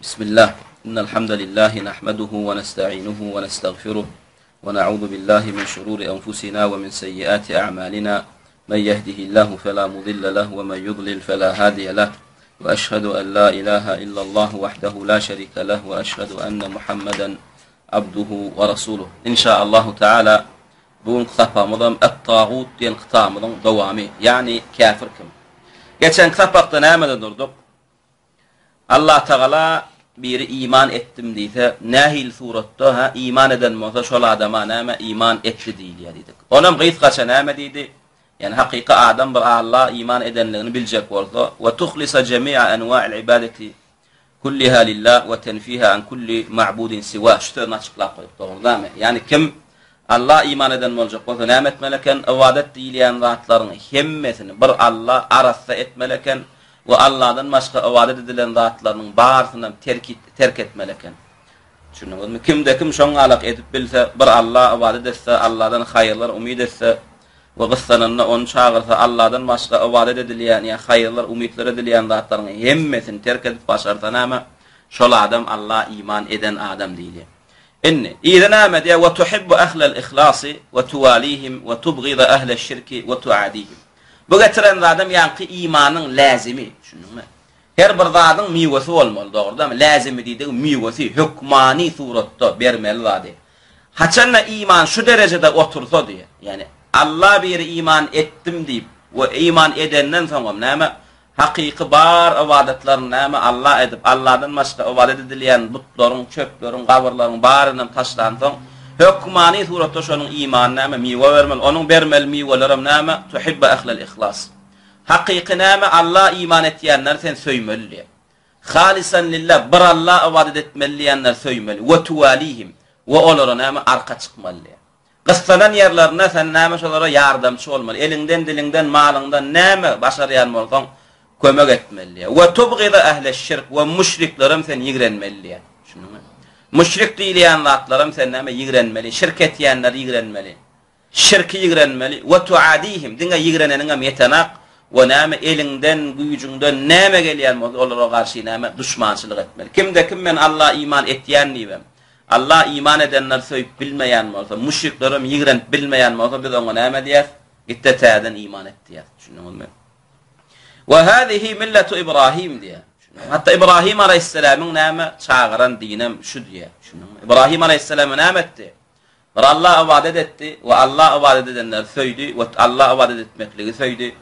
Bismillah. Innel hamdelillahi nahmeduhu we nestainuhu we nestagfiruh we na'udzu billahi min şururi enfusina we min seyyiati a'malina. Men yehdihillahu fela mudille leh we men yudlil fela hadiye leh. We eşhedü en la ilaha illallah vahdehu la şerike leh we eşhedü enne Muhammeden abduhu we rasuluh. İnşaallahu Teala bugünkü sapagymyzam Et-Tagut diýen kitabymyzyň dowamy, ýagny käfir kim? Geçenki sapakda nämede durduk? Allatagala biri iman etdim diýse, nähili suratda, hä, iman eden bolsa, şol adama näme, iman etdi diýilýär diýdik. Onam gysgaça näme diýdi? Ýagny hakyky adam bir Alla iman edenligini biljek bolsa, we tuhlisa jemi'a enwa'il ibadeti kulliha lillah we tenfiha an kulli ma'budin siwa şu sözüni açyklap goýduk, dogry dälmi? Ýagny kim Alla iman eden boljak bolsa näme etmeli eken? Ybadat diýilýän zatlaryň hemmesini bir Alla arassa etmeli eken we Alladan başga ybadat edilen zatlarynyň barysynam terk terk etmeli eken. Düşündiňizmi? Kimde kim şoň galak edip bilse, bir Alla ybadat etse, Alladan haýyrlar umyt etse we gyssananda ony çagyrsa, Alladan başga ybadat edilýän ýa haýyrlar umytlar edilýän zatlaryň hemmesini terk edip başarsa näme? Şol adam Alla iman eden adam diýilýär. Indi, yzy näme diýýär, Ve tuhibbu ehlel ihlasi we tuwalihim we tubgida ehleş şirki we tuadihim. Bu getiren zadam ýaňky imanyň läzimi, düşündiňmi? Her bir zadyň miwesi bolmaly, dogry dälmi? Läzimi diýdigi miwesi, hökmany suratda bermeli zady. Haçanda iman şu derejede otursa diýýär, ýagny Alla biri iman etdim diýip we iman edenden soňam näme? Hakyky bar ybadatlaryny näme Alla edip, Alladan başga ybadat edilýän butlaryň, çöpleriň, gabyrlaryň barynam taşlansoň, hökmany suratda şonuň imany näme miwe bermeli, onuň bermeli miwelerem näme, Tuhibbu ehlel ihlas. Hakyky näme Alla iman etýänleri sen söýmeli diýýär. Halisan lillah, bir Alla ybadat etmeli diýýänleri söýmeli, we tuwalihim, we olara näme arka çykmaly diýýär. Gyssanan ýerlerinde sen näme şolara ýardamçy bolmaly. Eliňden, diliňden, malyňdan näme başarýan bolsaň, kömek etmeli diýýär. We tubgida ehleş-şirk we müşriklerem sen ýigrenmeli diýýär. Düşündiňmi? Müşrik diýilýän zatlaram sen näme ýigrenmeli, şirk etýänleri ýigrenmeli. Şirki ýigrenmeli. We tuadihim diňe ýigreneniňem ýetenak we näme eliňden, güýjüňden näme gelýän bolsa olara garşy näme duşmançylyk etmeli. Kimde-kim men Alla iman etýän diýibem, Alla iman edenleri söýüp bilmeýän bolsa, müşriklerem ýigrenip bilmeýän bolsa, biz oňa näme diýýäs? Git-de täzeden iman et diýýäs. Düşündiňizmi? Wa hazihi milletu Ibrahim diýýär. Hatda Ibrahim alaýhyssalamyň näme çagyran dinem şu diýýär. Düşündiňmi? Ibrahim alaýhyssalam näme etdi? Bir Alla ybadat etdi we Alla ybadat edenleri söýdi we Alla ybadat etmekligi söýdi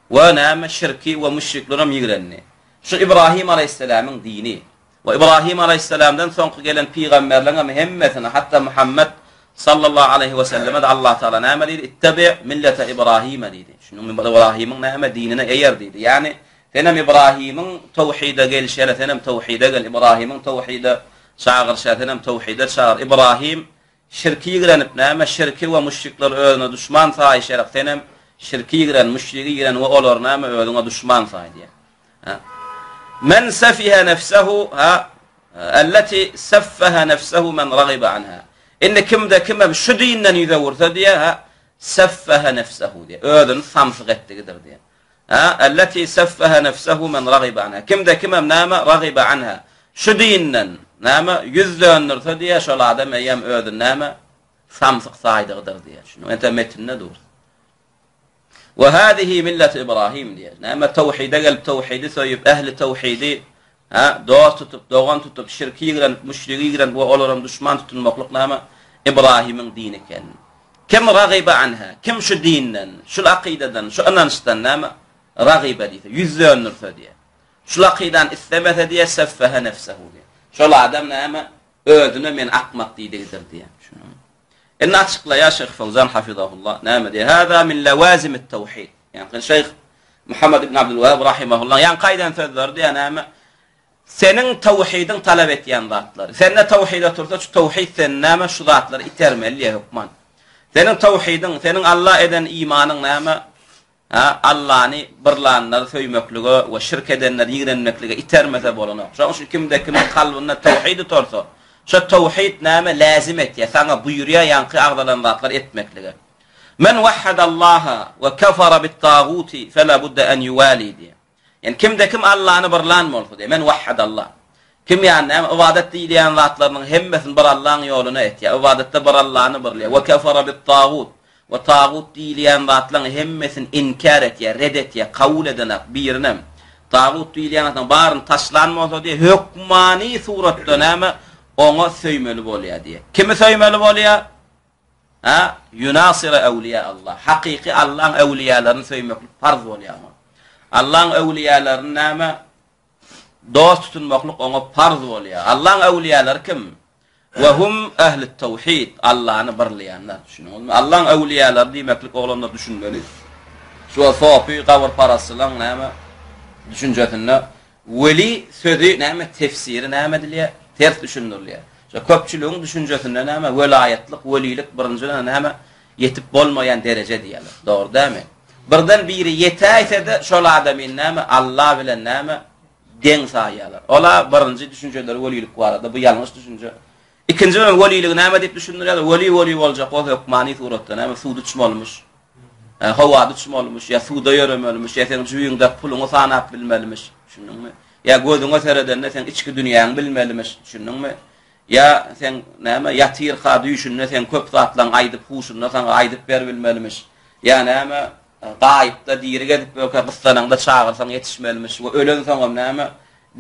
we näme şirki we müşriklerem ýigrendi. Şu Ibrahim alaýhyssalamyň dini. We Ybrahym alaýhyssalamdan soňky gelen pygamberleňem hemmesine, hatda Muhammet sallallahu aleýhi we selleme-de Allah Tagala näme diýdi? Ittebi' millete Ibrahime diýdi. Şunuň Ybrahymyň näme dinine eýer diýdi. Ýagny senem Ybrahymyň towhide gelşi ýaly senem towhide gel, Ybrahymyň towhide çagyryşy ýaly senem towhide çagyr. Ybrahym şirki ýigrenip näme şirki we müşrikleri özüne duşman saýyşy ýaly senem şirki ýigren, müşrigi ýigren we olary näme özüňe duşman saý diýýär. Men sefihe nefsehu ha elleti seffehe nefsehu men ragibe anha. Indi kimde kimem şu dinden ýüz öwürse diýe ha seffehe nefsehu diýe. Özüni samsyk etdigidir diýe. Ha elleti seffehe nefsehu men ragibe anha. Kimde kimem näme ragibe anha. Şu dinden näme ýüz döndürse diýe şol adam eýem özüni näme samsyk saýdygydyr diýe. Şunuň ente metinde dur. We hazihi milletu Ibrahim diýýär. Näme towhide gelip towhidi söýüp, ähli towhidi ha dost tutup, dogan tutup, şirki ýigrenip, müşrigi ýigrenip we olaram duşman tutunmaklyk näme Ibrahimiň dini eken. Kim ragyba anha, kim şu dinden, şul akydadan, şu ynançdan näme ragyba diýse, ýüz döndürse diýýär. Şul akydany islemese diýýär, seffehe nefsehu diýýär. Şol adam näme özüne men akmak diýdigidir diýýär. Şunuň. Indi açyklaýar Şeýh Fowzan hafizahullah, näme diýýär? Hâzâ min lewâzimit tewhid. Ýagny Şeýh Muhammed ibn Abdülwehhab rahimahullah ýaňky aýdan sözleri diýýär näme? Seniň tewhidiň talap etýän zatlary. Sende tewhid otursa, şu tewhid seni näme şu zatlary itermeli diýýär hökman. Seniň tewhidiň, seniň Alla eden imanyň näme? Hä, Allany birlanlary söýmeklige we şirk edenleri ýigrenmeklige itermese bolanok. Şonuň üçin kimde-kimiň kalbynda towhid otursa, şo towhid näme läzim etýär, saňa buýurýar ýaňky agzalan zatlary etmeklige. Men wahhadallaha we kefara bit-taguti fela budde en yuwali diýýär. Ýagny kimde-kim Allany birlan bolsa diýýär, men wahhadallah. Kim ýany näme ybadat diýilýän zatlarynyň hemmesini bir Allaň ýoluna etýär. Ybadatda bir Allany birleýär. We kefere bit-tagut. We tagut diýilýän zatlaryň hemmesini inkär etýär, red etýär, kabul edenak birinem. Tagut diýilýän zatlaryň baryny taşlan bolsa diýýär, hökmany suratda näme oňa söýmeli bolýar diýýär. Kimi söýmeli bolýar? Ha, ýunasira awliýa Allah. Hakyky Allaň awliýalaryny söýmeklik parz bolýar oňa. Allaň awliýalaryny näme Dost tutunmaklyk oňa parz bolýar. Allaň öwlüýäleri kim? We hum ehli tawhid, Allany birleýänler. Düşündiňizmi? Allaň öwlüýäleri diýmeklik oglanlar düşünmeli. Şu sopy gabyrparastlaryň näme düşünjesinde weli sözi näme tefsiri näme edilýär? Ters düşündirilýär. Şu köpçüligiň düşünjesinde näme welaýatlyk, welilik birinjiden näme Ýetip bolmaýan dereje diýýärler. Dogry dälmi? Birden biri ýetäýse-de, şol adamyny näme, Alla bilen näme, deň saýýarlar. Ol-a birinji düşünjeleri welilik barada, bu ýalňyş düşünje. Ikinji bilen weliligi näme diýip düşündirýärler? Weli weli boljak bolsa hökmany suratda näme, suwda uçmalymyş, howada uçmalymyş, ýa suwda ýöremelimiş, ýa seň jübiňdäki puluňy sanap bilmelimiş. Düşündiňmi? Ýa gözüňe seredende seň içki dünýäňi bilmelimiş. Düşündiňmi? Ýa seň, näme, ýatyrka düýşünde seň köp zatlaň aýdyp, huşunda saňa aýdyp beribilmelimiş. Ýa näme, gaýypda diri gezip ýörkä gyssanaňda çagyrsaň ýetişmelimiş we ölensoňam näme,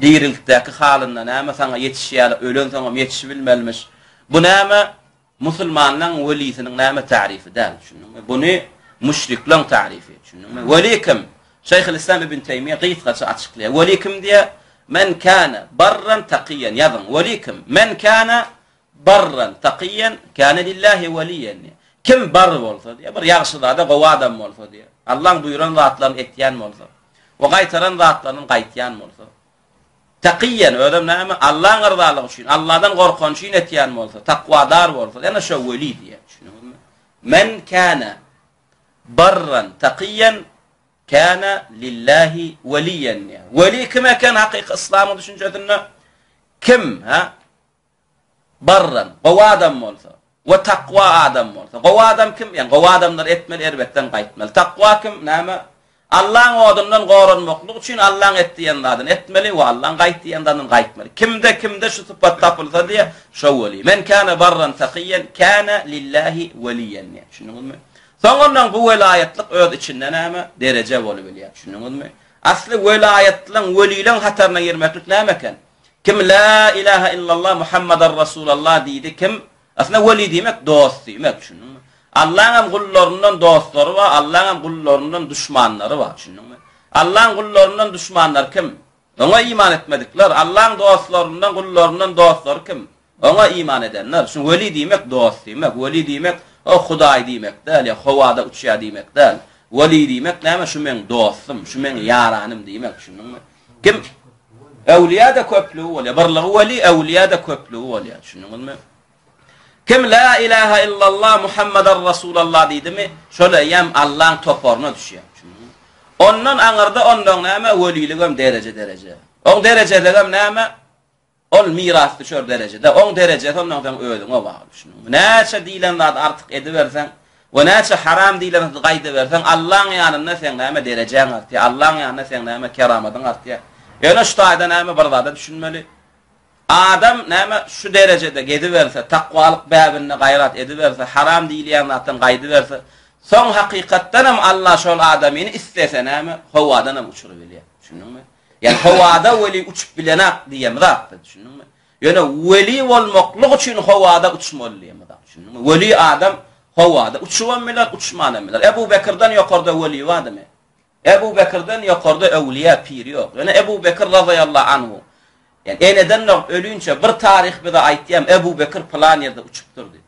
dirilikdäki halynda näme saňa ýetişýärler, ölensoňam ýetişibilmelimiş. Bu näme, musulmanlaň welisiniň näme tärifi däl, düşündiňmi? Buny müşrikleň tärifi, düşündiňmi? Weli kim? Şeýhülislam Ibn Teýmiýe gysgaça açyklaýar. Weli kim diýýär? Men kana barran takyýan ýazyň. Weli kim? Men kana barran takyýan kana lillahi weliýen diýýär. Kim bar bolsa diýýär, bir ýagşyzada, gowy adam bolsa diýýär. Allaň buýran zatlaryny etýän bolsa we gaýtaran zatlaryndan gaýtýan bolsa. Takyýan özem näme? Allaň yrzalygy üçin, Alladan gorkany üçin etýän bolsa, takwadar bolsa, ýene şo weli diýýär. Düşündiňizmi? Men kana Barran takyýan kana lillahi weliýen diýýär. Weli kim eken hakyky yslamyň düşünjesinde? Kim, ha? Barran, gowy adam bolsa we takwa adam bolsa. Gowy adam kim? Ýani gowy adamlar etmeli, erbetden gaýtmaly. Takwa kim? Näme? Allaň odundan goranmaklyk üçin Allaň et diýen zadyny etmeli we Allaň gaýt diýen zadyndan gaýtmaly. Kimde kimde şu sypat tapylsa diýe, şo weli. Men kana barran takyýen kana lillahi weliýen diýe. Düşündiňizmi? Soň ondan bu welaýatlyk öz içinde näme? Dereje bolubilýär. Düşündiňizmi? Asly welaýatlyň, welileň hataryna girmeklik näme eken? Kim la ilaha illallah Muhammadar Rasulallah diýdi, kim Aslynda weli diýmek dost diýmek, düşündiňmi? Allaňam gullaryndan dostlary bar, Allaňam gullaryndan duşmanlary bar, düşündiňmi? Allaň gullaryndan duşmanlary kim? Oňa iman etmedikler. Allaň dostlaryndan, gullaryndan dostlary kim? Oňa iman edenler. Şuň weli diýmek dost diýmek. Weli diýmek o Hudaý diýmek däl, ýa howada uçýar diýmek däl. Weli diýmek näme? Şu meň dostum, şu meň ýaranym diýmek, düşündiňmi? Kim? Öwlüýä-de köplügi bolýar. Birligi weli, öwlüýä-de köplügi bolýar. Düşündiňizmi? Kim la ilaha illallah Muhammeden Rasulallah diýdimi, şol eýýäm Allaň toparyna düşýär. Düşündiňizmi? Ondan aňyrda ondan näme? Weliligem dereje-dereje. Oň derejeligem näme? Ol mirasdüşer derejede, oň derejesi ondan soň özüňe bagly, düşündiňmi? Näçe diýlen zady artyk ediberseň we näçe haram diýlen zady gaýdyberseň, Allaň ýanynda seň näme derejäň artýar, Allaň ýanynda seň näme keramadyň artýar. Ýöne şu taýda näme bir zada düşünmeli. Adam näme şu derejede geziberse, takwalyk bäbinde gaýrat ediberse, haram diýilýän zatdan gaýdyberse, soň hakykatdanam Alla şol adamyny islese näme, howadanam uçurybilýär. Düşündiňmi? Ýani howada weli uçup bilenak diýemizak biz, düşündiňmi? Ýöne weli bolmaklyk üçin howada uçmaly diýemizak, düşündiňmi? Weli adam howada uçubam biler, uçmanam biler. Ebu Bekirden ýokarda weli bardymy? Ebu Bekirden ýokarda öwliýa pir ýok. Ýöne Ebu Bekir razyýallahu anhu, ýani eneden dogup ölinçe bir taryh bize aýtýam Ebu Bekir pylan ýerde uçupdyr diýip.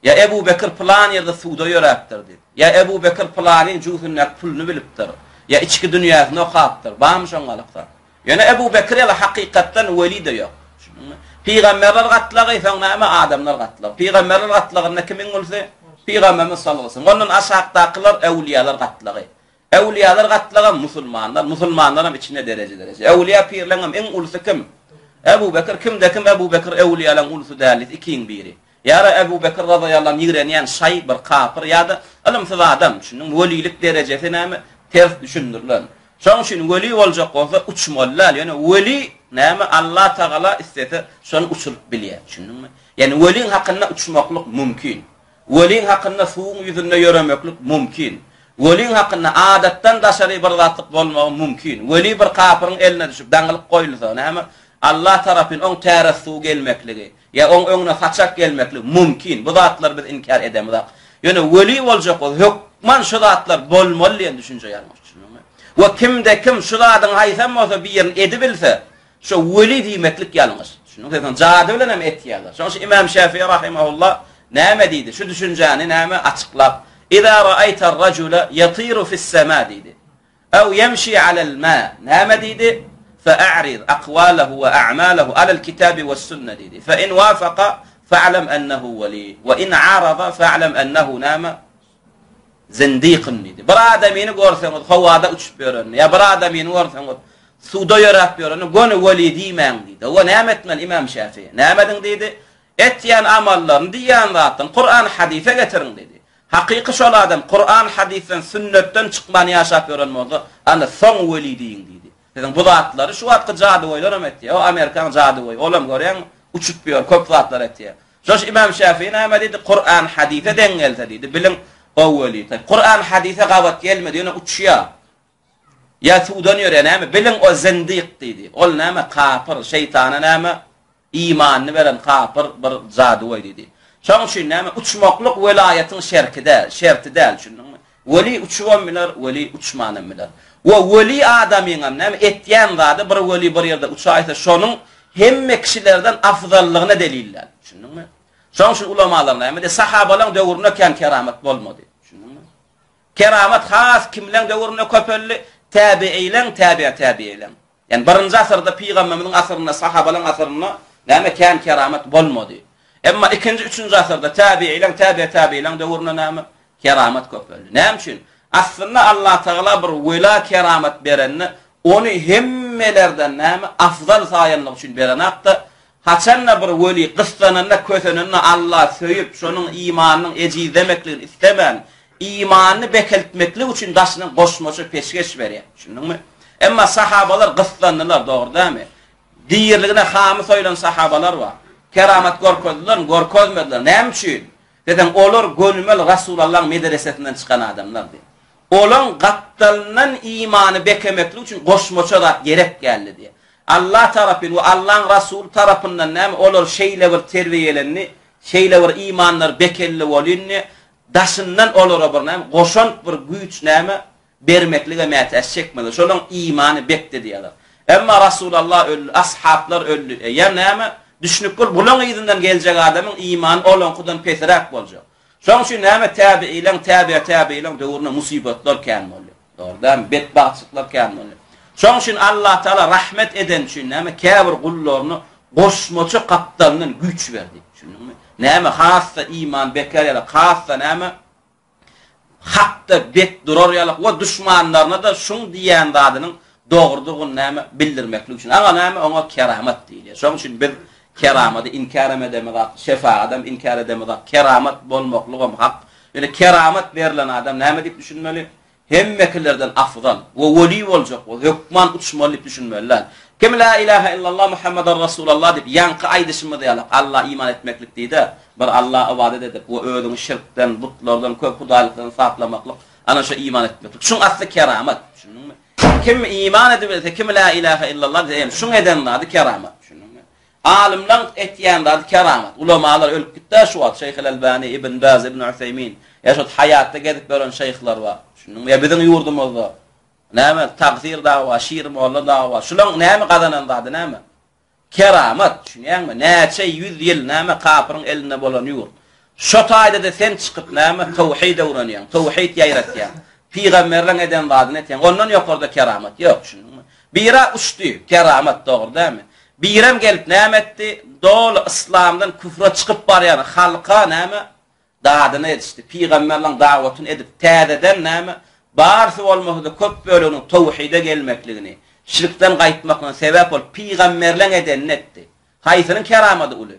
Ýa Ebu Bekir pylan ýerde suwda ýöräpdir diýip. Ýa Ebu Bekir pylanyň jübüsindäki puluny bilipdir. Ýa içki dünýäsini okapdyr. Barmy şoň galyk zat? Ýöne Ebu Bekir ýaly hakykatdan weli-de ýok. Düşündiňmi? Pygamberler gatlagy, soň näme? Adamlar gatlagy. Pygamberler gatlagynda kimiň ulusy? Pygamberimiz sallallahu aleyhi ve sellem. Ondan aşakdakylar öwliýalar gatlagy. Öwlüýalar gatlagam musulmanlar, musulmanlaram içinde dereje-dereje. Öwlüýa pirleňem iň ulusy kim? Ebu Bekir, kimde-kim Ebu Bekir öwlüýalaň ulusy däl diýse, ikiň biri. Ýa-da Ebu Bekir razyýallahu anh ýigrenýän şaý bir kapyr ýa-da ylymsyz adam, düşündiňmi? Welilik derejesi näme? Ters düşündirilen. Şoň üçin weli boljak bolsa uçmaly däl. Ýöne weli näme Allah Tagala islese şony uçuryp bilýär. Düşündiňmi? Ýani weliň hakynda uçmaklyk mümkin. Weliň hakynda suwuň ýüzünde ýöremeklik mümkin. Weliň hakynda adatdan daşary bir zatlyk bolmagy mümkin. Weli bir kapyryň eline düşüp daňylyp goýulsa näme Allah tarapyn oň täret suwy gelmekligi Ýa oň öňüne saçak gelmeklik mümkin. Bu zatlary biz inkär edemizak. Ýöne weli boljak bolsa hökman şu zatlar bolmaly diýen düşünje ýalňyş düşündiňmi? We kimde kim şu zadyň haýsam bolsa birini edibilse, şo weli diýmeklik ýalňyş. Düşündiňmi? Sen jady bilen hem etýärler. Şonuň üçin Imam Şafii rahimehullah näme diýdi? Şu düşünjäni näme açyklap, Iza ra'aýta rajula yatiru fis-sema diýdi. Ew ýemşi alel ma, näme diýdi? Fe'a'rid akwalahu we a'malahu alel kitabi wes-sünne diýdi. Fe in wafaka fe'lem ennehu weli we in arada fe'lem ennehu näme? Zindikun diýdi. Bir adamyny görseňiz howada uçup ýörenini ýa bir adamyny görseňiz suwda ýöräp ýörenini göni weli diýmäň diýdi. Owa näme etmeli Imam Şafi? Näme ediň diýdi? Etýän amallaryny, diýýän zatlaryny Kuran hadise getiriň diýdi. Hakyky şol adam Kuran hadysdan sünnetden çykman ýaşap ýören bolsa, ana soň weli diýiň diýdi. Siziň bu zatlary şu wagtky jadygöýlerem etýär. O Amerikaň jadygöýi, olam görýäňmi, uçup ýör, köp zatlar etýär. Şoş Imam Şafii näme diýdi? Kuran hadysa deň gelse diýdi, biliň o weli. Kuran hadysa gabat gelmedi, ýöne uçýar. Ýa suwdan ýörýär näme? Biliň o zindik diýdi. Ol näme? Kapyr, şeýtana näme? Imanyny beren kapyr bir jadygöý diýdi. Şoň üçin näme, uçmaklyk welaýatyň şerki däl, şerti däl, düşündiňmi? Weli uçubam biler, weli uçmanam biler. We weli adamyňam näme, etýän zady bir weli bir ýerde uçaýsa, şonuň hemme kişilerden afzallygyna delil däl, düşündiňmi? Şoň üçin ulamalar näme diýýär, sahabalaň döwründe kän keramat bolmady, düşündiňmi? Keramat has kimleň döwründe köpeldi? Täbiileň, täbiä-täbiileň. Ýani birinji asyrda pygamberimiziň asyrynda sahabalaryň asyrynda näme kän keramat bolmady. Emma ikinji üçünji asyrda täbiileň täbiä täbiileň döwründe näme keramat köpeldi. Näme üçin? Aslynda Allah Tagala bir wela keramat berende ony hemmelerden näme afzal saýanlygy üçin berenakda Haçanda bir weli gyssananda, kösenende Alla söýüp, şonuň imanynyň ejizlemekligini islemän, imanyny bekeltmeklik üçin daşyndan goşmaça peşgeş berýär. Düşündiňmi? Emma sahabalar gyssandylar, dogry dälmi? Diriligine hamy soýlan sahabalar bar. Keramat görkezdilermi? Görkezmediler. Näme üçin? Diýseň, olar gönümel Rasulallaň medresesinden çykan adamlardy. Olaň gapdalyndan imany bekemeklik üçin goşmaça zat gerek geldi diýýär. Allah tarapyn we Allaň Rasuly tarapyndan näme olar şeýle bir terbiýelendi, şeýle bir imanlary bekelli bolyndy, daşyndan olara bir näme goşant bir güýç näme bermeklige mätäç çekmediler. Şolaň imany bekdi diýýärler. Emma Rasulallah öldi, ashaplar öldi. Eýýäm näme düşnükli bulaň yzyndan geljek adamyň imany olaňkydan pesiräk boljak. Şoň üçin näme täbiileň, täbiä-täbiileň döwründe musybatlar kän bolýar. Dogry dälmi? Betbagtçylyklar kän bolýar. Şoň üçin Allatagala rahmet edeni üçin näme käbir gullaryna goşmaça gapdalyndan güýç berdi. Düşündiňmi? Näme has-da iman bekär ýaly, has-da näme hakda bek durar ýaly we duşmanlaryna-da şuň diýýän zadynyň dogrudygyny näme bildirmeklik üçin. Aňa näme oňa keramat diýilýär. Şoň üçin biz keramady inkärem edemizak, şefagadam inkär edemizak, keramat bolmaklygam hak. Ýöne keramat berlen adam näme diýip düşünmeli? Hemmekilerden afzal we weli boljak bolsa hökman uçmaly diýip düşünmeli däl. Kim la ilaha illallah Muhammeden Rasulallah diýip ýaňky aýdyşymyz ýaly Alla iman etmeklik diýdi, bir Alla ybadat edip we özüňi şirkden, butlardan, köp hudaýlykdan saplamaklyk ana şo iman etmeklik. Şuň asly keramat. Düşündiňmi? Kim iman edibilse, kim la ilaha illallah diýse, ýani şuň eden zady keramat. Düşündiňmi? Alymlaň etýän zady keramat. Ulamalar ölüp gitdi şu wagt, Şeýh el-Albani, Ibn Baz, Ibn Useýmin. Ýa şu haýatda gezip ýören şeýhler bar. Düşündiňmi? Ýa biziň ýurdumyzda näme Tagsyr dagy bar, Şir molla dagy bar. Şulaň näme gazanan zady näme? Keramat, düşünýäňmi? Näçe ýüz ýyl näme kapyryň elinde bolan ýurt. Şo taýda-da sen çykyp näme towhid öwrenýäň, towhid ýaýratýaň. Pygamberleň eden zadyny etýäň. Ondan ýokarda keramat ýok, düşündiňmi? Bira uçdy, keramat dogry dälmi? Birem gelip näme etdi? Doly yslamdan küfre çykyp barýan halka näme Dadyna ýetişdi. Pygamberleň dawatyny edip, täzeden näme, barysy bolmasa-da köp böleginiň towhide gelmekligini, şirkden gaýtmaklygyna sebäp bolup, pygamberleň edenini etdi. Haýsynyň keramady uly?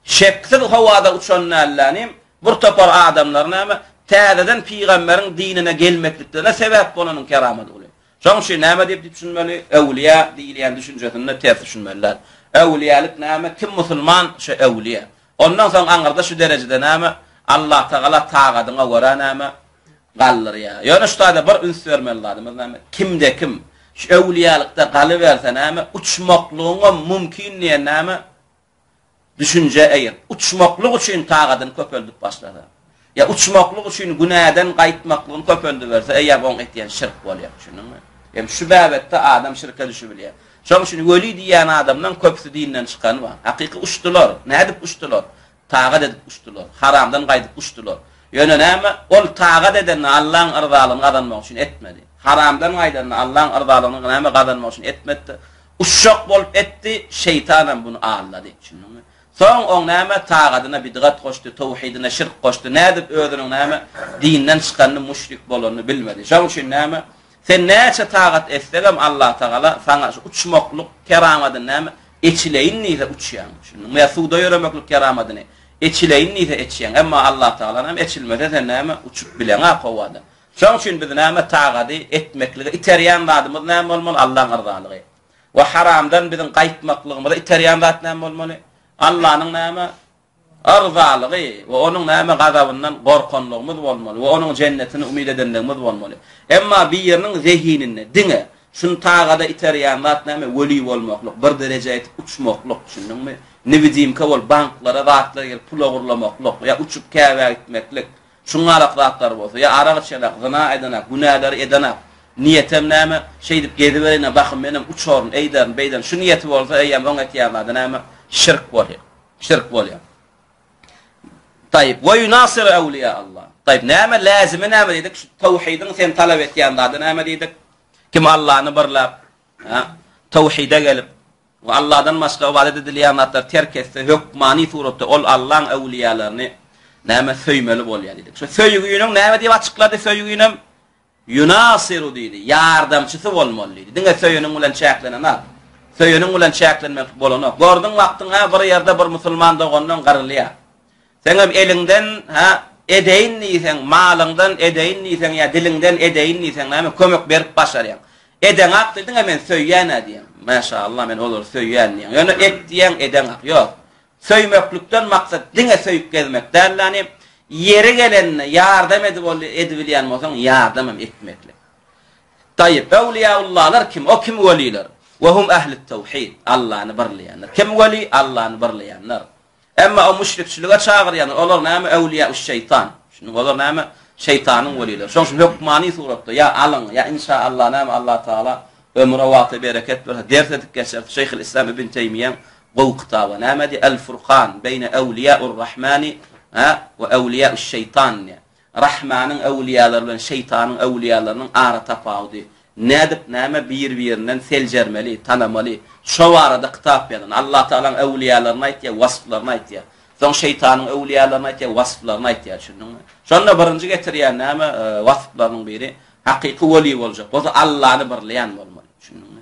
Şeksiz howada uçan dällänim, bir topar adamlar näme, täzeden pygamberiň dinine gelmekliklerine sebäp bolanyň keramady uly. Şoň üçin näme diýip düşünmeli? Öwlüýä diýilýän düşünjesinde ters düşünmeli däl. Öwlüýälik näme? Kim musulman, şo öwlüýä. Ondan soň aňyrda şu derejede näme? Allatagala tagadyňa görä näme? Galdyrýar. Ýöne şu taýda bir üns bermeli zadymyz näme? Kimde-kim şu öwlüýälikde galyberse näme? Uçmaklygyňam mümkin diýen näme? Düşünjä eýerip, uçmaklyk üçin tagadyny köpeldip başlasa, ýa uçmaklyk üçin günäden gaýtmaklygyny köpeldiberse, eýýäm oň etýän şirk bolýar. Düşündiňmi? Hem şu bäbetde adam şirke düşübilýär. Şonuň üçin weli diýýän adamlaň köpüsi dinden çykany bar. Hakyky uçdular. Nädip uçdular? Tagat edip uçdular. Haramdan gaýdyp uçdular. Ýöne näme? Ol tagat edende Allaň yrzalygyny gazanmak üçin etmedi. Haramdan gaýdanda Allaň yrzalygyny näme gazanmak üçin etmedi. Uçjak bolup etdi, şeýtanam buny aldady. Düşündiňmi? Soň oň näme, tagadyna bidgat goşdy, towhidine şirk goşdy, nädip özüniň näme, dinden çykanyny, müşrik bolanyny bilmedi. Şoň üçin näme, sen näçe tagat etsegem Allatagala saňa şu uçmaklyk keramadyny näme, eçileýin diýse uçýaň. Düşündiňmi? Ýa suwda ýöremeklik keramadyny eçileýin diýse eçýäň. Emma Allatagala näme, eçilmese sen näme, uçup bileňak howada. Şoň üçin bizi näme tagady etmeklige iterýän zadymyz näme bolmaly? Allaň yrzalygy. We haramdan biziň gaýtmaklygymyza iterýän zat näme bolmaly? Allanyň näme? Yrzalygy we onuň näme gazabyndan gorkanlygymyz bolmaly we onuň jennetini umyt edenligimiz bolmaly. Emma biriniň zehininde diňe şuny tagada iterýän zat näme? Weli bolmaklyk, bir derejä ýetip uçmaklyk, düşündiňmi? Newidimka bolup banklara zatlar gelip pul ogurlamaklyk ýa uçup Käbä gitmeklik. Şuňňalak zatlar bolsa, ýa arak içenak, zyna edenak, günäleri edenak, niýetem näme, şeýdip gezibereýin-ä, bahym menem uçaryn, eýderin, beýderin, şu niýeti bolsa, eýýäm oň etýän zady näme? Şirk bolýar. Şirk bolýar. Taýyp, we ýunasiru awliýa Allah. Taýyp, näme läzimi näme diýdik? Şu tawhidiň sen talap etýän zady näme diýdik? Kim Allany birläp, ha, tawhide gelip, We Allahdan başga ybadat edilýän zatlary terk etse, hökmany suratda ol Allaň öwlüýälerini näme söýmeli bolýar diýdik. Şu söýginiň näme diýip açyklady söýginem? Ýunasiru diýdi, ýardamçysy bolmaly diýdi. Diňe söýeniň bilen çäklenenak. Söýeniň bilen çäklenmek bolanok. Gördüň wagtyň ha bir ýerde bir musulman dogandan gyrylýar. Seňem eliňden ha edeýin diýseň, malyňdan edeýin diýseň ýa diliňden edeýin diýseň näme kömek berip başarýaň. Edeňak diýdiňä men söýýän-ä diýýäň. Maşallah men olary söýýän diýýäň. Ýöne et diýýäň edeňak. Ýok. Söýmeklikden maksat diňe söýüp gezmek däl ýani ýeri gelende ýardam edip ol edibilýän bolsaň ýardamam etmeklik. Taýyp, öwliýaullalar kim? O kim weliler? We hum ehli tawhid. Allany birleýänler. Kim weli? Allany birleýänler. Emma o müşrikçilige çagyrýanlar, olar näme? Öwliýäuş-şeýtan. Şunuň olar näme? Şeýtanyň welileri. Şonuň üçin hökmany suratda ýa alyň, ýa inşa-Allah näme Allah Tagala ömre wagta bereket berse ders edip geçeris. Şeýhül-Islam Ibn Teýmiýäň gowy kitaby. Näme diýýär? El-Furkan beýne öwliýäur-Rahmani we öwliýäuş-şeýtan diýýär. Rahmanyň öwlüýalary bilen şeýtanyň öwlüýalarynyň ara tapawudy. Nädip näme bir-birinden seljermeli, tanamaly. Şo barada kitap ýazan. Allatagalaň öwlüýalaryny aýtýar, wasplaryny aýtýar. Soň şeýtanyň öwlüýalaryny aýtýar, wasplaryny aýtýar, düşündiňmi? Şonda birinji getirýän näme wasplarynyň biri hakyky weli boljak bolsa Allany birleýän bolmaly, düşündiňmi?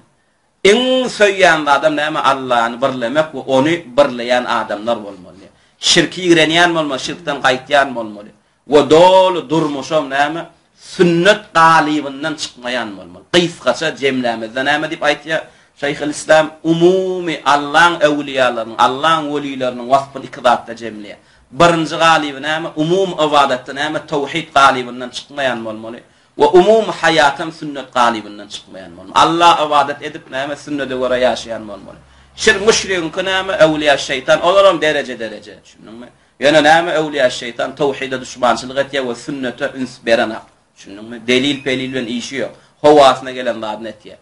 Iň söýýän zadam näme Allany birlemek we ony birleýän adamlar bolmaly. Şirki ýigrenýän bolmaly, şirkden gaýtýan bolmaly. We doly durmuşam näme sünnet galybyndan çykmaýan bolmaly. Gysgaça jemlämizde näme diýip aýtýar Şeýhülislam umumy Allaň öwliýalarynyň, Allaň welileriniň waspyny iki zatda jemleýär. Birinji galyby näme? Umumy ybadatda näme towhid galybyndan çykmaýan bolmaly. We umumy haýatam sünnet galybyndan çykmaýan bolmaly. Alla ybadat edip näme sünnede görä ýaşaýan bolmaly. Şirk müşrigiňki näme öwliýa şeýtan olaram dereje dereje düşündiňmi? Ýöne näme öwliýa şeýtan towhide duşmançylyk etýär we sünnete üns berenak düşündiňmi? Delil pelil bilen işi ýok. Howasyna gelen zadyny etýär.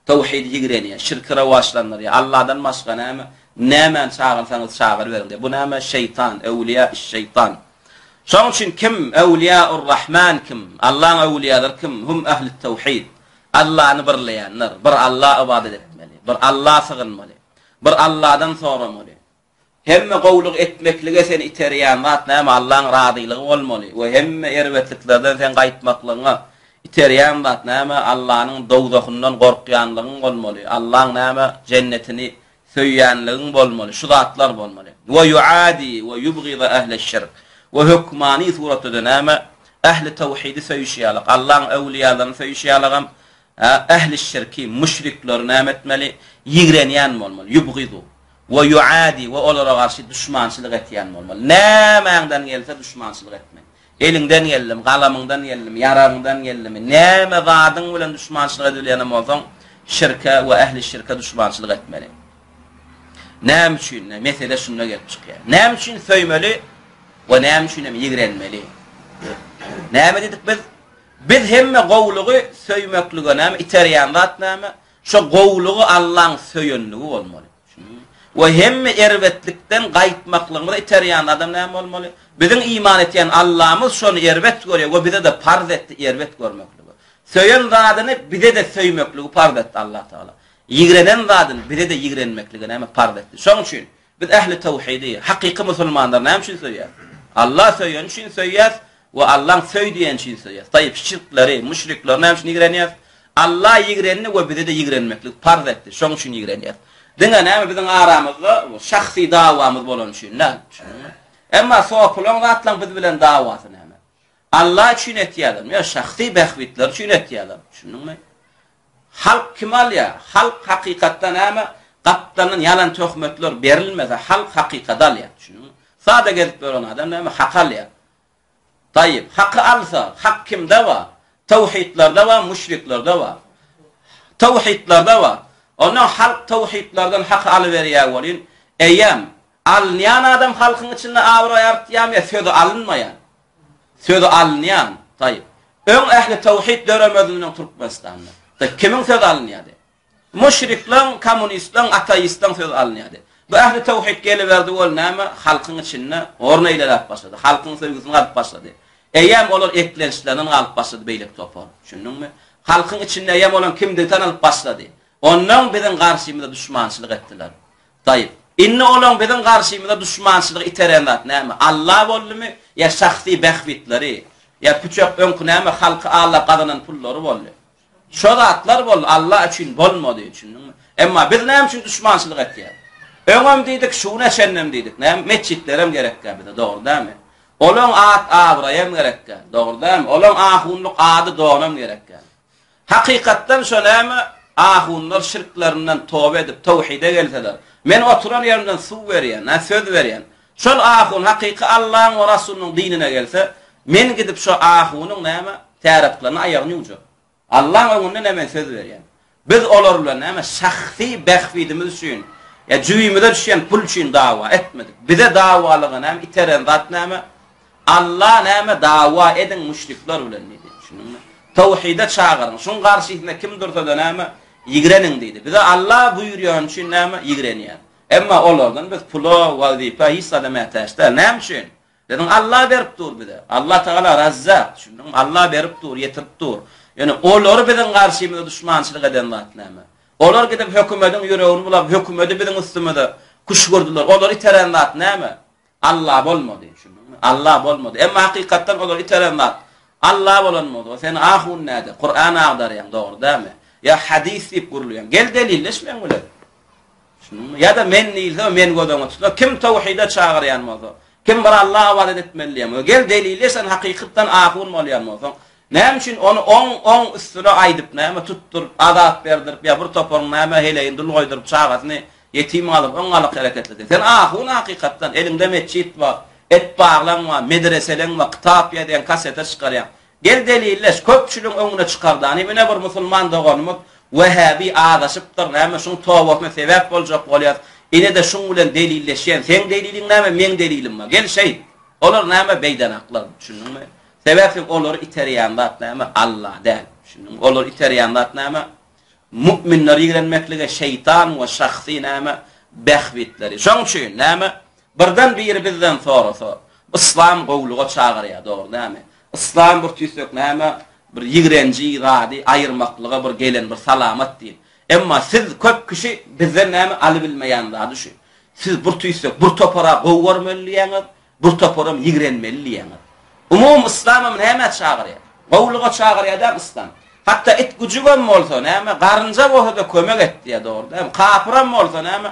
Towhidi ýigrenýär, şirki rowaçlandyrýar. Alladan başga näme, nämäni çagyrsaňyz çagyryberiň diýýär. Bu näme? Şeýtan, öwliýa-yş-şeýtan. Şonuň üçin kim öwliýa-ur-Rahman kim? Allaň öwliýalary kim? Hum ehli-towhid. Allany birleýänler. Bir Alla ybadat etmeli. Bir Alla sygynmaly. Bir Alladan soramaly. Hemme gowulygy etmeklige seni iterýän zat näme? Allaň razylygy bolmaly we hemme erbetliklerden seň gaýtmaklygyňa iterýän zat näme? Allanyň dowzahyndan gorkýanlygyň bolmaly, Allaň näme? Jennetini söýýänligiň bolmaly, şu zatlar bolmaly. We ýuadi we ýubgyza ähleş-şirk. We hökmany suratda-da näme? Ähli tawhidi söýüşi ýalak, Allaň öwliýalaryny söýüşi ýalagam. Ähli şirki, müşrikleri näme etmeli? Ýigrenýän bolmaly, ýubgyzu, we ýuadi, we olara garşy duşmançylyk etýän bolmaly. Nämäňden gelse duşmançylyk etmeli. Eliňden geldimi, galamyňdan geldimi, ýaragyňdan geldimi, näme zadyň bilen duşmançylyk edibilýänem bolsaň, şirke we ähli şirke duşmançylyk etmeli. Näme üçin? Mesele şunda gelip çykýar. Näme üçin söýmeli we näme üçin hem ýigrenmeli? Näme diýdik biz? Biz hemme gowulygy söýmeklige näme iterýän zat näme? Şo gowulygy Allaň söýenligi bolmaly. We hemme erbetlikden gaýtmaklygymyza iterýän zadam näme bolmaly? Biziň iman etýän Allamyz şony erbet görýär we bize-de parz etdi erbet görmekligi. Söýen zadyny bize-de söýmekligi parz etdi Allah Tagala. Ýigrenen zadyny bize-de ýigrenmekligi näme parz etdi. Şoň üçin Biz ähli tawhidi, hakyky musulmanlary näme üçin söýýäs? Allah söýeni üçin söýýäs we Allaň söý diýeni üçin söýýäs. Taýyp, şirkleri, müşrikleri näme üçin ýigrenýäs? Allah ýigrendi we bize-de ýigrenmeklik parz etdi. Şoň üçin ýigrenýäs. Diňe näme biziň aramyzda şahsy dawamyz bolany üçin däl. Emma sopulaň zatlaň biz bilen dawasy näme? Allah üçin etýärlermi ýa şahsy bähbitleri üçin etýärler? Düşündiňmi? Halk kimi alýar? Halk hakykatda näme? Gapdaldan ýalan töhmetler berilmese, halk hakykady alýar. Düşündiňmi? Sada gezip ýören adam näme? Haky alýar. Taýyp, haky alsa, hak kimde bar? Tawhidlerde bar, müşriklerde bar. Tawhidlerde bar. Ondan halk tawhidlerden haky alyberýär welin, eýýäm alynýan adam halkyň içinde abraý artýarmy ýa sözi alynmaýan? Sözi alynýan. Taýyp. Öň ähli tawhid döremezden öň Türkmenistanda. Taýyp. Kimiň sözi alynýardy? Müşrikleň, kommunistleň, ateistleň sözi alynýardy. Bu ähli tawhid geliberdi ol näme? Halkyň içinde orun eýleläp başlady. Halkyň söýgüsini gazyp başlady. Eýýäm olar eklençlerinden galyp başlady beýleki topar. Düşündiňmi? Halkyň içinde eýýäm olaryň kimdigi tanalyp başlady. Onnoň biziň garşymyza duşmançylyk etdiler. Taýyp. Indi olaň biziň garşymyza duşmançylygy iteren zat näme? Alla boldumy ýa şahsy bähbitleri, ýa püçek öňki näme halky aldap gazanan pullary boldy? Şo zatlar boldy, Alla üçin bolmady, düşündiňmi? Emma biz näme üçin duşmançylyk etýäs? Öňem diýdik, şu güne çenlem diýdik. Näme metjitlerem gerekkä bize, dogry dälmi? Olaň at-abraýam gerekkä, dogry dälmi? Olaň ahunlyk ady-donam gerekkä. Hakykatdan şo näme, ahunlar şirklerinden toba edip, towhide gelseler, men oturan ýerimden suw berýän, hä, söz berýän. Şol ahun hakyky Allaň we Rasulynyň dinine gelse, men gidip şo ahunyň näme, täretlerini aýagyny ýuwjak. Allaň öňünde ne men söz berýän. Biz olar bilen näme, şahsy bähbidimiz üçin, ýa jübimize düşýän pul üçin dawa etmedik. Bize dawalyga näme iteren zat näme? Alla näme dawa ediň müşrikler bilen diýdi. Düşündiňmi? Tawhide çagyryň. Şuň garşysynda kim dursa-da näme? Ýigreniň diýdi. Bize Alla buýurýany üçin näme? Ýigrenýäris. Emma olardan biz pula, wazipä hiç zada mätäç däl. Näme üçin? Biziň Alla berip dur bize. Allah Tagala Razzak. Düşündiňmi? Alla berip dur, ýetirip dur. Ýöne olary biziň garşymyza duşmançylyk eden zat näme? Olar gidip hökümediň ýüregini bulap, hökümedi biziň üstümize küşgürdiler. Olary iteren zat näme? Alla bolmady, düşündiňmi? Alla bolmady. Emma hakykatdan olary iteren zat Alla bolan bolsa, sen ahun näde? Kuran agdarýaň, dogry dälmi? Ýa hadys diýip gürleýäň. Gel delilleş meň bilen. Düşündiňmi? Ýa-da men diýilse, men göz öňüne tutsa, kim tawhide çagyrýan bolsa, kim bir Alla ybadat etmeli diýen bolsa, gel delilleş sen hakykatdan ahun bolýan bolsaň, näme üçin ony oň oň üstüne aýdyp, näme tutduryp, azap berdirip ýa bir toparyň näme heleýini dul goýduryp çagasyny Ýetim galyp, öň galyk hereketli. Sen ahun hakykatdan, eliňde metjit bar, et baglaň bar, medreseleň bar, kitap ýazýaň, kasete çykarýaň. Gel delilleş, köpçüligiň öňüne çykar dany, ine bir musulman doganymyz wähäbi azaşypdyr, näme şuň tobasyna sebäp boljak bolýas, ine-de şuň bilen delilleşýän, seň deliliň näme, meň delilim bar. Gel şeýt. Olar näme beýdenaklar, düşündiňmi? Sebäp sen olary iterýän zat näme? Alla däl. Düşündiňmi? Olary iterýän zat näme? Mu'minleri ýigrenmeklige şeýtan we şahsy näme bähbitleri. Şoň üçin näme birden biri bizden sorasa, Yslam gowulyga çagyrýar, dogry dälmi? Yslam bir tüýsek näme bir ýigrenji zady aýyrmaklyga bir gelen bir salamat din. Emma siz köp kişi bizden näme alybilmeýän zady şu. Siz bir tüýsek bir topara gowy görmeli diýýäňiz, Bir toparam ýigrenmeli diýýäňiz. Umumy yslamam nämä çagyrýar? Gowulyga çagyrýar däl yslam. Hatda it güjügem bolsa näme, garynja bolsa-da kömek et diýýär, dogry dälmi? Kapyram bolsa näme,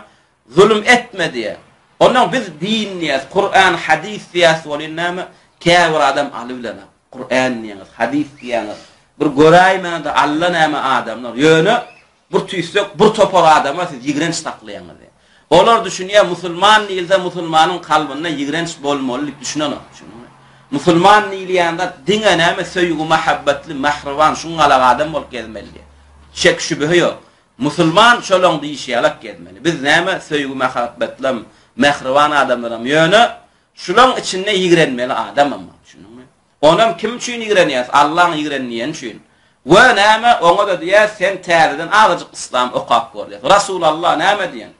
zulum etme diýýär. Onnoň biz din diýýäs, Kuran, hadys diýýäs welin näme, käbir adam alybilenok. Kuran diýýäňiz, hadys diýýäňiz. Bir göräýmäne-de Alla näme adamlar. Ýöne bir tüýsek bir topar adama siz ýigrenç saklaýaňyz. Olar düşünýär, musulman diýilse musulmanyň kalbynda ýigrenç bolmaly diýip düşünenok. Düşündiňmi? Musulman diýilýän zat diňe näme söýgi-mahabbetli, mähriban, şuňňalak adam bolup gezmeli diýýär. Şek-şübhe ýok. Musulman şolaň diýşi ýalak gezmeli. Biz näme söýgi-mahabbetlem, mähriban adamlaram, ýöne şulaň içinde ýigrenmeli adamam bar. Düşündiňmi? Onam kim üçin ýigrenýäs? Allaň ýigren diýeni üçin. We näme, oňa-da diýýäs, sen täzeden azajyk yslam okap gör diýýäs. Rasulalla näme diýen?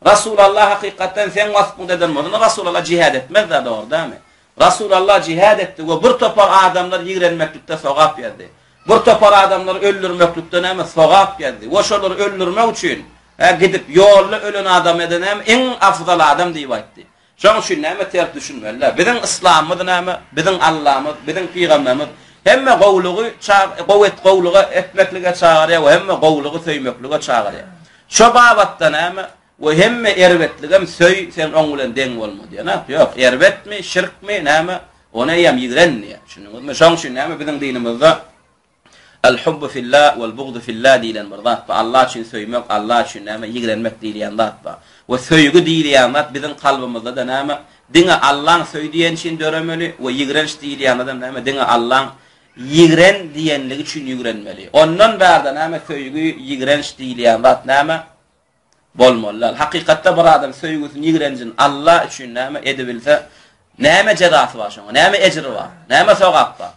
Rasulalla hakykatdan seň waspyňda eden bolsa, Rasulalla jihad etmez-dä, dogry dälmi? Rasulalla jihad etdi we bir topar adamlar ýigrenmeklikde sogap ýazdy. Bir topar adamlary öldürmeklikde näme sogap ýazdy we şolary öldürmek üçin, hä, gidip ýolda ölen adamy-da näme iň afzal adam diýip aýtdy. Şoň üçin näme ters düşünmeli-dä. Biziň yslamymyz näme, biziň Allamyz, biziň pygamberimiz hemme gowulygy gowy et gowulyga etmeklige çagyrýar we hemme gowulygy söýmeklige çagyrýar. Şo babatda näme we hemme erbetligem söý sen oň bilen deň bolma diýen-ä. Ýok, erbetmi, şirkmi, näme, ony eýýäm ýigren diýýär. Düşündiňizmi? Şoň üçin näme biziň dinimizde El-hubbu fillah wal-bugdu fillah diýlen bir zat bar. Allah üçin söýmek, Allah üçin näme, ýigrenmek diýilýän zat bar. We söýgi diýilýän zat biziň kalbymyzda-da näme, diňe Allaň söý diýeni üçin döremeli we ýigrenç diýilýän zadam näme, diňe Allaň ýigren diýenligi üçin ýigrenmeli. Ondan bärde näme, söýgi, ýigrenç diýilýän zat näme, bolmaly däl. Hakykatda bir adam söýgüsini, ýigrenjini Allah üçin näme edibilse, näme jezasy bar şoňa, näme ejri bar, näme sogap bar?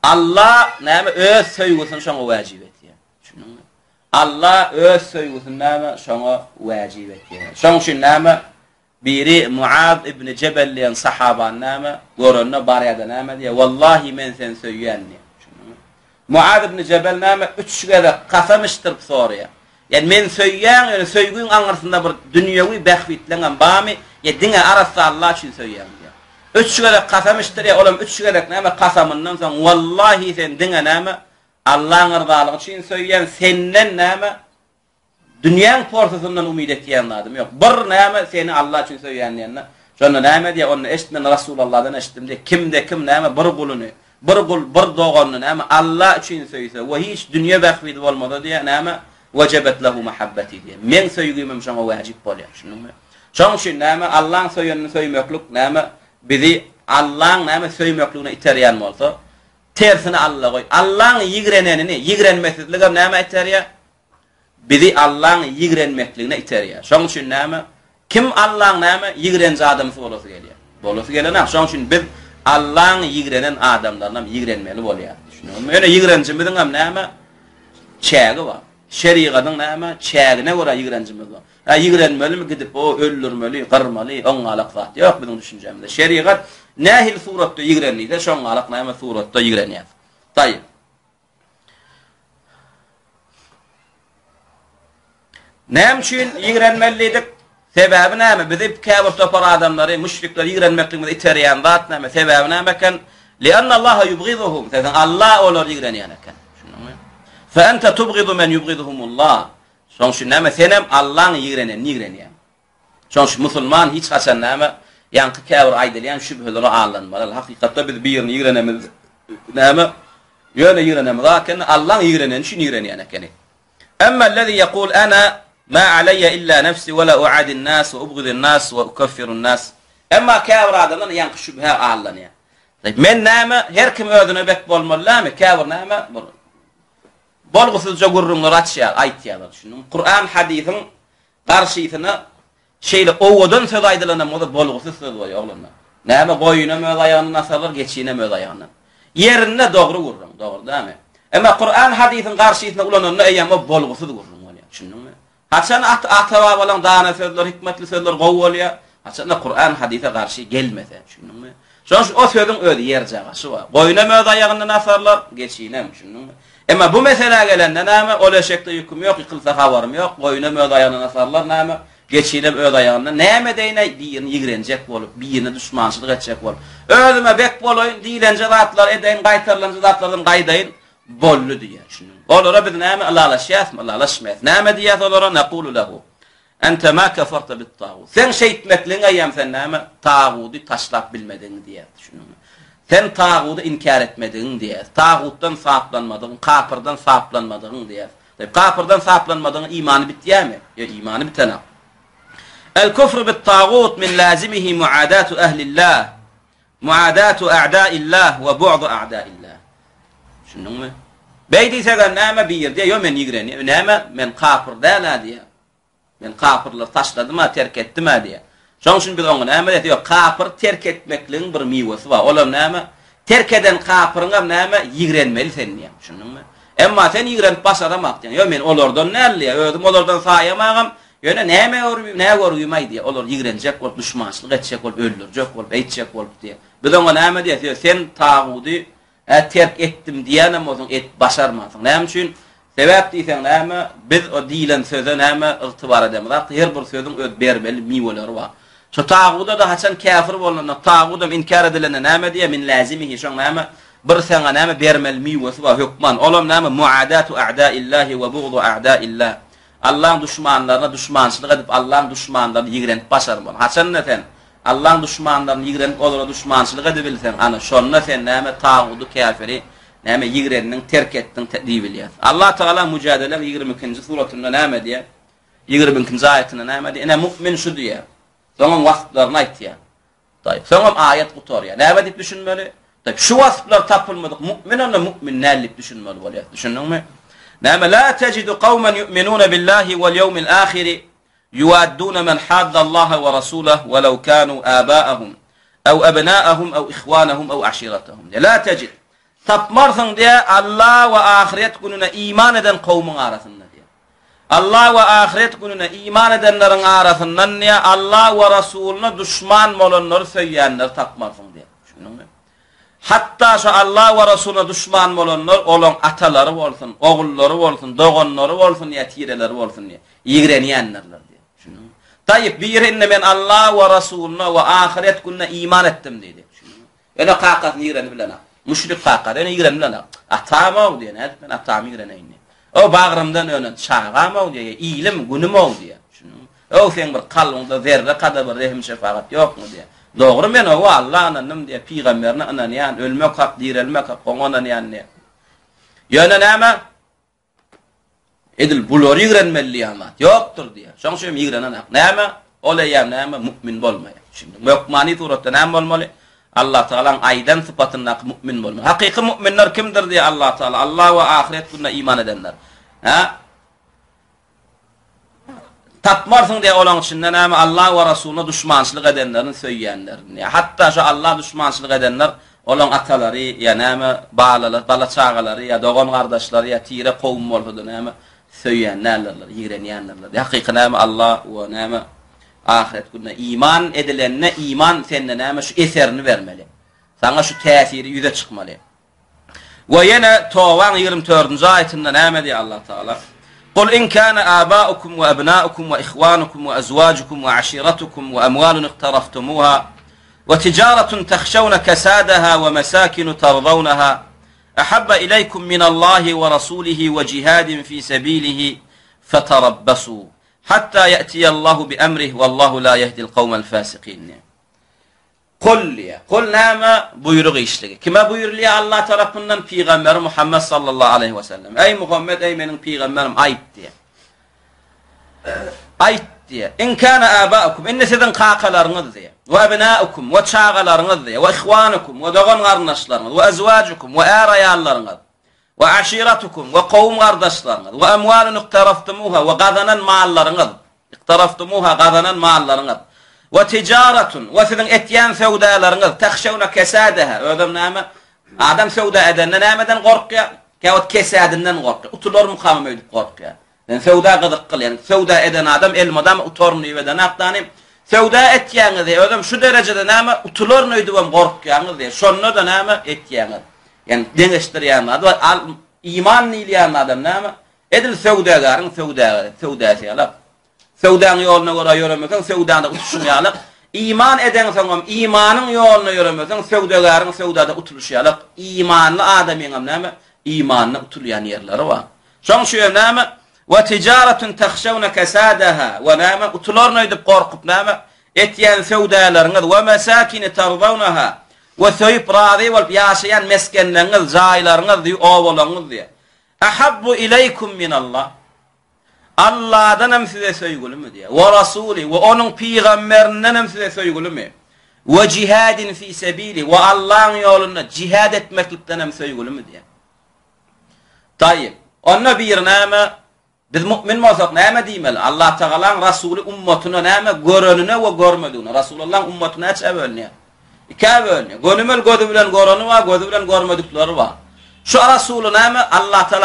Allah näme öz söýgüsini şoňa wajib etýär. Düşündiňmi? Allah öz söýgüsini näme şoňa wajib etýär. Şoň üçin näme biri Muaz ibn Jebel diýen sahabany näme görende barýada näme diýýär? Wallahi men seni söýýän diýýär. Düşündiňmi? Muaz ibn Jebel näme üç gezek kasam içdirip soraýar. Ýa meni söýýäň, ýöne söýgüň aňyrsynda bir dünýewi bähbitleňem barmy, ýa diňe arassa Allah üçin söýýäň diýýär. Üç gezek kasam içdirýär, olam üç gezek näme kasamyndan soň wallahi sen diňe näme Allaň yrzalygy üçin söýýän, senden näme Dünýäň porsasyndan umyt etýän zadym ýok. Bir näme seni Allah üçin söýýän diýende, şonda näme diýýär? Onda eşit men Rasulullahdan eşitdim diýýär. Kimde kim näme bir guluny, bir gul bir doganyny näme Allah üçin söýse we hiç dünýe bähbidi bolmasa diýýär, näme wejebet lehu mahabbeti diýýär. Meň söýgimem şoňa wajyp bolýar. Düşündiňmi? Şoň üçin näme Allaň söýenini söýmeklik näme bizi Allaň näme söýmekligine iterýän bolsa, tersini Alla goý. Allaň ýigrenenini, ýigrenmesizligem näme iterýär? Bizi Allaň ýigrenmekligine iterýär. Şoň üçin näme? Kim Allaň näme? Ýigrenji adamsy bolasy gelýär. Bolasy gelenok. Şoň üçin biz Allaň ýigrenen adamlarynam ýigrenmeli bolýarys. Düşündiňizmi? Ýöne ýigrenjimiziň hem näme? Çägi bar. Şerigatyň näme? Çägine görä ýigrenjimiz bar. Hä, ýigrenmelimi gidip, o öldürmeli, gyrmaly, oňňalak zat ýok biziň düşünjämizde. Şerigat nähili suratda ýigren diýse, şoňňalak näme suratda ýigrenýäs. Taýyp. Näme üçin ýigrenmeli diýdik? Sebäbi näme? Bizi käbir topar adamlary, müşrikleri ýigrenmekligimize iterýän zat näme? Sebäbi näme eken? Li'annallaha yubghizuhum. Sebäbi Allah olary ýigrenýän eken. Düşündiňmi? Fa ente tubghizu men yubghizuhumullah. Şonuň üçin näme? Senem Allaň ýigrenenini ýigrenýäň. Şonuň üçin musulman hiç haçan näme, ýaňky käbir aýdylýan şübhelere aldanmaly. Hakykatda biz birini ýigrenemiz näme, ýöne ýigrenemiz eken, Allaň ýigreneni üçin ýigrenýän ekeni. Emma lezi ýekul ana ma aleýe illa nefsi we la uadin nas we ubgidin nas we ukeffirun nas. Emma käbir adamlar ýaňky şübhä aldanýar. Men näme, her kim özüne bek bolmaly dälmi? Käbir näme, bir bolgusyzja gürrüňleri açýar, aýtýarlar. Düşündiňmi? Kuran hadysyň Garşysyna şeýle owadan söz aýdylanam bolsa bolgusyz söz bolýar oglanlar. Näme goýunam öz aýagyndan asarlar, geçinem öz aýagyndan. Ýerinde dogry gürrüň, dogry dälmi? Emma Kuran hadysyň garşysyna ulananda eýýäm o bolgusyz gürrüň bolýar. Düşündiňmi? Haçan ata-babalaň dana sözleri, hikmetli sözleri gowy bolýar? Haçanda Kuran hadysa garşy gelmese, düşündiňmi? Şonuň üçin o sözüň öz ýerjagaşy bar. Goýunam öz aýagyndan asarlar, geçinem, düşündiňmi? Emma bu meselä gelende näme, ol eşekde ýüküm ýok, ýykylsa habarym ýok, goýunam öz aýagyndan asarlar, näme, geçinem öz aýagyndan, näme edeýin-aý, birini ýigrenjek bolup, birine duşmançylyk etjek bolup, özüme bek bolaýyn, diýlenje zatlary edeýin, gaýtarylanja zatlardan gaýdaýyn, boldy diýýär, düşündiňmi? Olara biz näme, ylalaşýasmy, ylalaşmaýas. Näme diýýäs olara, Nekulu lehu. Ente ma keferte bit tagut. Seň şeýtmekligiň eýýäm sen näme, tagudy taşlap bilmedigiňi diýýär, düşündiňmi? Sen tagudy inkär etmedigiň diýýäs. Tagutdan saplanmadygyň, kapyrdan saplanmadygyň diýýäs. Kapyrdan saplanmadygyň imany bitýärmi? Ýok, imany bitenok. El-kufru bit-tagut min lazimihi muadatu ahlillah, muadatu a'daillah we bu'du a'daillah. Düşündiňmi? Beý diýsegem näme bir diýýär, ýok men ýigrenýän, näme men kapyr däl-ä diýýär. Men kapyrlary taşladym-a, terk etdim-ä diýýär. Şonuň üçin biz oňa näme diýýäs? Ýok, kapyry terk etmekligiň bir miwesi bar. Olam näme? Terk eden kapyryňam näme? Ýigrenmeli sen diýýär. Düşündiňmi? Emma sen ýigrenip başaramak diýýär. Ýok, men olardan däl diýýär. Özüm olardan saýamagam. Ýöne näme görgüm, nä görgüm-aý diýýär. Olar ýigrenjek bolup, duşmançylyk etjek bolup, öldürjek bolup, eýtjek bolup diýýär. Biz oňa näme diýýäs? Ýok, sen tagudy Hä, terk etdim diýýänem bolsaň, edip başarmansyň. Näme üçin? Sebäp diýseň näme, biz o diýlen söze näme ygtybar edemizok. Her bir sözüň öz bermeli miweleri bar. Şo taguda-da haçan käfir bolnanda, tagudam inkär edilende näme diýýär, min läzimihi, şoň näme, bir saňa näme bermeli miwesi bar hökman. Olam näme, muadatu a'daillahi we bugdu a'daillah. Allaň duşmanlaryna duşmançylyk edip, Allaň duşmanlaryny ýigrenip başarmaly. Haçanda sen Allaň duşmanlaryny ýigrenip olara duşmançylyk edibilseň, ana, şonda sen näme tagudy, käfiri, näme ýigrendiň, terk etdiň diýibilýär. Allah Tagala Müjadeleň 22-nji suratynda näme diýýär? 22-nji aýatynda näme diýýär? Ine mu'min şu diýýär. Soňam wasplaryny aýtýar. Taýyp. Soňam aýat gutarýar. Näme diýip düşünmeli? Taýyp. Şu wasplar tapylmadyk mu'min onda mu'min däl diýip düşünmeli bolýar. Düşündiňmi? Näme la tejidu kawmen yu'minuna billahi wal ýewmil ahiri Yuwadduna men haddallaha we rasulah welew kanu abaahum ew ebnaahum ew ihwanahum ew aşiratahum. La tejid. Tapmarsyň diýe Alla we ahyret gününe iman eden kowmuň arasynda diýe. Alla we ahyret gününe iman edenleriň arasyndan diýe Alla we Rasulyna duşman bolanlary söýýänleri tapmarsyň diýe. Düşündiňmi? Hatda şo Alla we Rasulyna duşman bolanlar olaň atalary bolsun, ogullary bolsun, doganlary bolsun ýa tireleri bolsun diýe. Ýigrenýändirler diýýär. Düşündiňmi? Taýyp, biri indi men Alla we Rasulyna we ahyret gününe iman etdim diýdi. Düşündiňmi? Ýöne kakasyny ýigreni bilenok. Müşrik kakasy ýöne ýigreni bilenok. Atam-ow diýýär, nädip men atamy ýigreneýin diýýär. O bagrymdan önen çagam-ow diýýär, ilim, günüm-ow diýýär. Düşündiňmi? Ow seň bir kalbyňda zerre kadar bir rehim-şepagat ýokmy diýýär. Dogry men ow Alla ynandym diýýär, pygamberine ynanýan, ölmek hak, direlmek hak, oňa ynanýan diýýär. Ýöne näme? Edil bulary ýigrenmeli diýen zat ýokdur diýýär. Şonuň üçin hem ýigrenenak. Näme? Ol eýýäm näme? Mu'min bolmaýar. Şimdi hökmany suratda näme bolmaly? Allah Tagalaň aýdan sypatyndaky mu'min bolmaly. Hakyky mu'minler kimdir diýýär Allah Tagala. Allah we ahyret gününe iman edenler. Ha? Tapmarsyň diýýär olaň içinde näme Allah we Rasulyna duşmançylyk edenlerini söýýänlerini. Ýa hatda şu Allah duşmançylyk edenler olaň atalary ýa näme balalar, bala çagalary ýa dogan gardaşlary ýa tire kowum bolsa-da näme söýýän däldirler, ýigrenýändirler. Hakyky näme Allah we näme ahyret gününe iman edilende iman sende näme şu eserini bermeli. Saňa şu täsiri ýüze çykmaly. We ýene Tobaň 24-nji aýatynda näme diýýär Allah Tagala? Kul in kana abaukum we abnaukum we ihwanukum we azwajukum we aşiratukum we amwalun iqtaraftumuha we tijaratun tahşawna kasadaha we masakinu tardawnaha ahabba ilaykum min Allahi we rasulihi we jihadin fi sabilihi fatarabbasu hatta ya'tiyallahu bi emrih wallahu la yehdil kawmel fasikin. Kul diýýär. Kul näme? Buýruk işligi. Kime buýrulýar Allah tarapyndan? Pygamberi Muhammet sallallahu aleýhi we sellem. Eý Muhammet, eý meniň pygamberim, aýt diýýär. Aýt diýýär. In kana abaukum, indi siziň kakalaryňyz diýýär. We abnaukum, we çagalaryňyz diýýär. We ihwanukum, we dogan garyndaşlaryňyz, we azwajukum, we är-aýallaryňyz. We aşiratukum, we kowum gardaşlaryňyz, we amwalun iktaraftumuha, we gazanan mallaryňyz, iktaraftumuha, gazanan mallaryňyz, we tijaratun, we siziň etýän söwdalaryňyz, tahşewne kesadeha, özem näme, adam söwda edende nämeden gorkýar? Käwagt kesädinden gorkýar, utularmykamam öýdüp gorkýar. Men söwda gyzykly, ýagny söwda eden adam elmydama utaryn diýip edenak dany. Söwda etýäňiz diýýär, özem şu derejede näme utularyn öýdübem gorkýaňyz diýýär. Şonda-da näme etýäňiz? Ýagny deňeşdirýän zady bar. Al iman diýilýän adam näme? Edil söwdagäriň söwdagäri, söwdasy ýalak. Söwdaň ýoluna görä ýöremeseň, söwdada utuşyň ýalak. Iman edeňsoňam imanyň ýoluna ýöremeseň, söwdagäriň söwdada utulyşy ýalak. Imanly adamyňam näme? Imanda utulýan ýerleri bar. Şoň üçin hem näme? We tijaratun tahşawna kasadaha we näme? Utularyn öýdüp gorkup näme? Etýän söwdalaryňyz we mesakini tardawnaha. We söýüp razy bolup ýaşaýan mesgenleriňiz, jaýlaryňyz diýip, obalaryňyz diýýär. Ahabbu ileýkum minallah. Allahdan hem size söýgülimi diýýär. We rasuli we onuň pygamberinden hem size söýgülimi? We jihadin fi sebili we Allahyň ýolunda jihad etmeklikden hem söýgülimi diýýär. Taýyp. Onda biri näme? Biz mu'min bolsak näme diýmeli? Allah Tagalaň Rasuly ummatyna näme görenine we görmedigine. Rasulullahyň ummaty näçä bölünýär? Ikä bölünýär. Gönümel gözi bilen göreni bar, gözi bilen görmedikleri bar. Şu Rasuly näme? Allah Tagala.